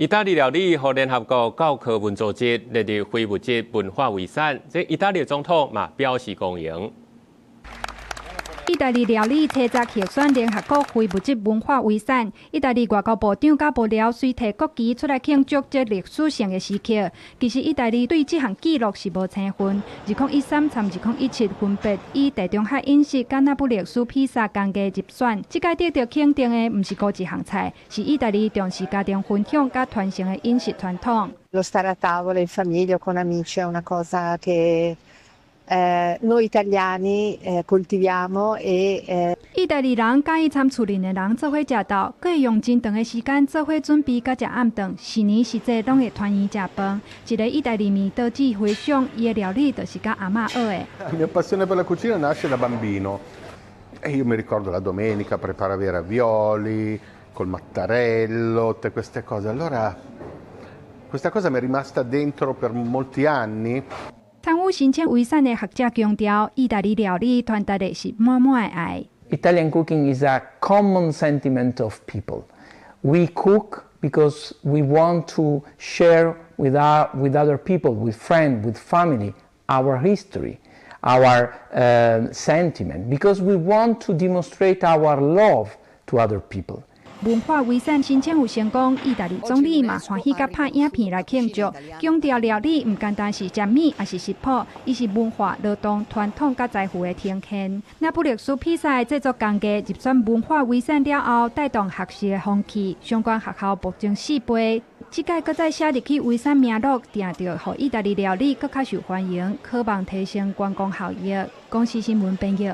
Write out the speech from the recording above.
意大利料理予聯合國教科文組織列入非物質文化遺產，這意大利總統嘛表示歡迎。意大利料理初十獲選聯合國非物質文化遺產。意大利外交部長佮幕僚隨提國旗出來慶祝這歷史性的時刻。其實意大利對這項紀錄是無青分。2013參2017分別以地中海飲食佮那不勒斯披薩工藝入選。這擺得著肯定的毋是孤一項菜，是意大利重視家庭分享佮傳承的飲食傳統。 Lo stare a tavola in famiglia o con amici è una cosa che noi italiani coltiviamo e 意大利人佮意參厝裡的人做伙食晝，閣會用真長的時間做伙準備佮食暗頓，是年是節攏會團圓食飯。一个意大利麵刀子回想，伊的料理就是佮阿嬤學的。 La mia passione per la cucina nasce da bambino e io mi ricordo la domenica preparavo i ravioli col mattarello, tutte queste cose. Allora questa cosa mi è rimasta dentro per molti anni. 參與申請遺產的學者強調，意大利料理傳達的是滿滿的愛。 Italian cooking is a common sentiment of people. We cook because we want to share with other people, with friends, with family, our history, our sentiment, because we want to demonstrate our love to other people. 文化遺產申請有成功，意大利總理嘛歡喜佮拍影片來慶祝，強調料理毋單單是食物，抑是食譜，伊是文化、勞動、傳統佮財富的呈現。那不勒斯披薩的製作工藝入選文化遺產了後，帶動學習的風氣，相關學校暴增四倍。這擺閣再寫入去遺產名錄，定著予意大利料理閣較受歡迎，可望提升觀光效益。公視新聞編譯。